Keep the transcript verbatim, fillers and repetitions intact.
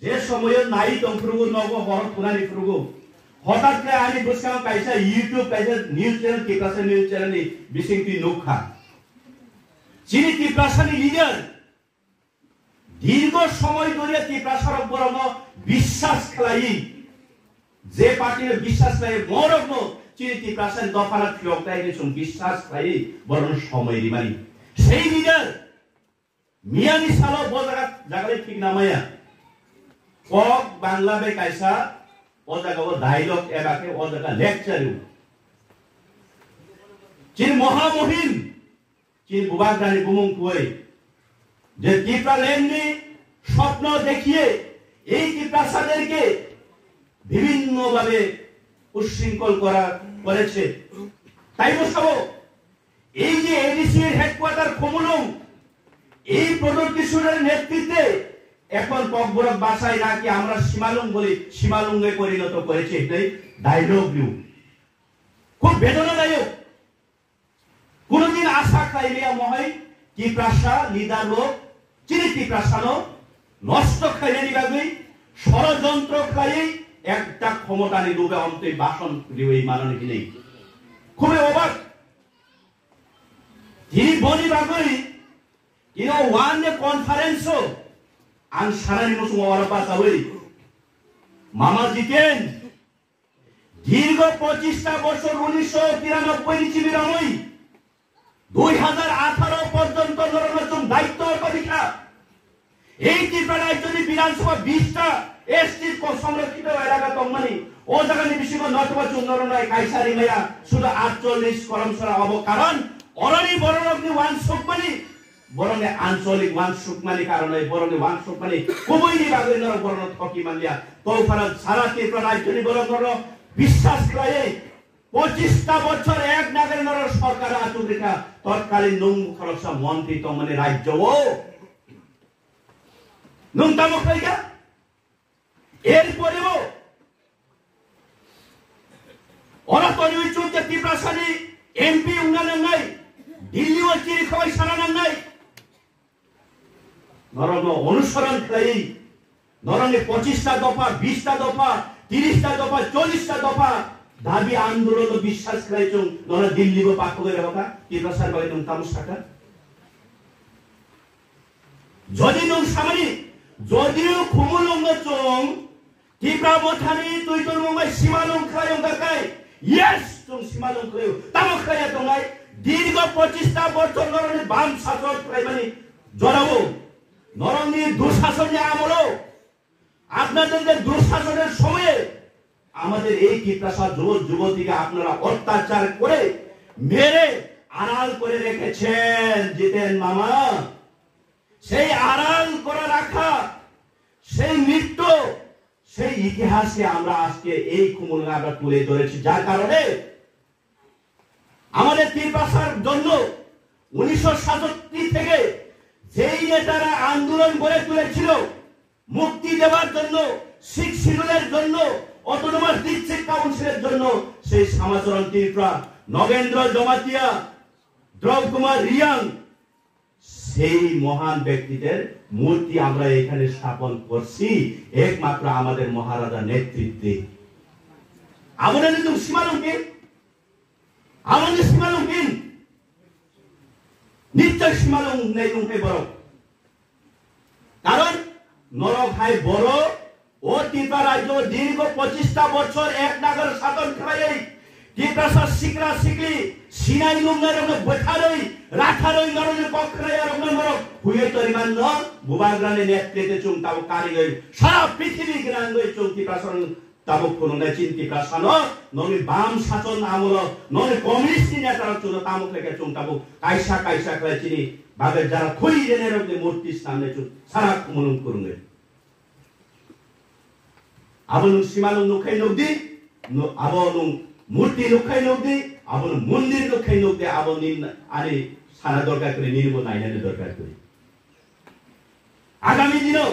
Je somoyo nai tongphrugo, nogo horo thunani phrugo. Hothat khe ani bwskango kaisa YouTube, kaisa news channel, Tiprasa news channel ni bising twi nukha. Chini Tiprasa ni leader dirgo somoy dhoriya Tiprasa rok borokno biswas khlaiwi, je party no biswas khlaiwi, borokno chini Tiprasa ni dophano phiyok tai hinwi chwng biswas khlaiwi borokno somoy rimani. Sei leader Miyani salo bo jaga, jaga le thik namaya. Kok Bangla bai kaisa o jaga o dialogue eba khe o jaga lecture o. Chini Mohamohin, chini Bubagrani bumung kuwai. যে টিপ্রাল্যান্ড নি স্বপ্ন দেখিয়ে এই টিপ্রাসাদেরকে বিভিন্নভাবে উচ্ছৃঙ্খল করা করেছে। তাই তো সব এই যে এডিসি এর হেডকোয়ার্টার খুমুলুং, এই প্রদ্যুৎ কিশোরের নেতৃত্বে এখন ককবরক বাসায় নাকি আমরা সীমালুং বলি, সীমালুঙ্গে পরিণত করেছে। এটাই ডায়লগ নিউ, খুব বেদনাদায়ক। কোনোদিন আশা খাইলিয়া মহাই টিপ্রাসা লিডার লোক চিনি টিপ্রাসানো নষ্ট খাইলেনি বাগৈ ষড়যন্ত্র খাই একটা ক্ষমতানি লোভে অন্তে বাসন রিওই মাননি হিনেই। খুবই অবাক। Tini boni bagwi, tino one day conference o ang sanani muchungo oro bachawi. Mama Jiten, দীর্ঘ পঁচিশটা বছর উনিশশো তিরানব্বই ni chini ramwi, দুই হাজার আঠারো পর্যন্ত নরনাচুম দায়িত্ব পালিকা। Ei Tripura rajyoni Bidhan Sabha bista S T ko-, সংরক্ষিত এলাকা tongmani, o jagani bisingo notoba chwng norokno kaisa rimaya, sudo আটচল্লিশ Kolomsora obo karon, oroni bororokni wansukmani, borokni ancholik wansukmani karonwi, borokni wansukmani kubuini bagwi norok borokno thoki manliya. Tophano sara Tripura rajyoni borok norokno biswas khlaiwi, পঁচিশটা বছর এক নাগারে নরক সরকার আচুক রেখা তৎকালীন নৌ খরকসা মন্ত্রী tongmani রাজ্য ও নুংতামো খাইগা। এরপরেও ওরা তৈরি হয়েছে যে ত্রিপ্রাসানি এমপি উঙ্গা নাঙ্গাই, দিল্লি ও চিরি খাওয়াই সারা নাঙ্গাই। Norokno onusoron khlaiwi, norokni পঁচিশটা দফা, বিশটা দফা, তিরিশটা দফা, চল্লিশটা দফা dabi andolonno biswas khlai chwng norok Dilli bo pakhogwi rehokha, Tiprasani bagwi nwng tamo sakha? Jodi nwng samani, jodio Khumulwngo chwng Tipra Mothani twi tongmung bai simalung khlai wng kha kai? Yes, chwng simalung khlai. Tamo khlai ya tongnai? দীর্ঘ পঁচিশটা বছর norokni bam sason khlaimani jorao, norokni দুঃশাসনni amolo, আপনাদের যে দুঃশাসনের সময়ে আমাদের এই তিপ্রাসা যুবক যুবতীকে আপনারা অত্যাচার করে মেরে আড়াল করে রেখেছেন জিতেন মামা। সেই আড়াল করে রাখা, সেই নৃত্য, সেই ইতিহাসকে আমরা আজকে এই খুমুলুঙে আমরা তুলে ধরেছি, যার কারণে আমাদের তিপ্রাসার জন্য উনিশশো সাতষট্টি থেকে যেই নেতারা আন্দোলন গড়ে তুলেছিল, মুক্তি দেওয়ার জন্য, সিক্স শিডিউলের জন্য, অটোনমাস ডিস্ট্রিক্ট কাউন্সিলের জন্য, সেই শ্যামাচরণ ত্রিপুরা, নগেন্দ্র জমাতিয়া, ধ্রুব কুমার রিয়াং, সেই মহান ব্যক্তিদের মূর্তি আমরা এখানে স্থাপন করছি একমাত্র আমাদের মহারাজার নেতৃত্বে। Abo no nwng simalung phin? Abo no simalung phin? Nichoi simalung wngnai wngkhe borok. Karon norok hai borok o Tripura rajyo dirgho pochista bochor ek nagar sadon khlaiwi Tiprasa sikra sikli sinai nungnairokno bwtharwi ratharwi norokni kok khnaiyarokno norok huiwi torimanno Bubagrani netrite chwng tabuk karigwi sara prithibi gwnangwi chwng Tiprasarok tabuk phunuknai chini Tiprasano nokni bam sachon amolo nokni communist ni netarok chwngno tamo khlaikha chwng tabuk kaisa kaisa khlai chini bagwi jara thwi rinairokni murti snamnai chwng sara khumulwng kwrwngwi. Abo nwng simalwng nukkhai nukdi, nu-, abo nwng murti nukkhai nukdi, abo nwng mondir nukkhai nukdi, abo nini ani sana dorkar kwrwi, nini bo nainani dorkar kwrwi. Agami dino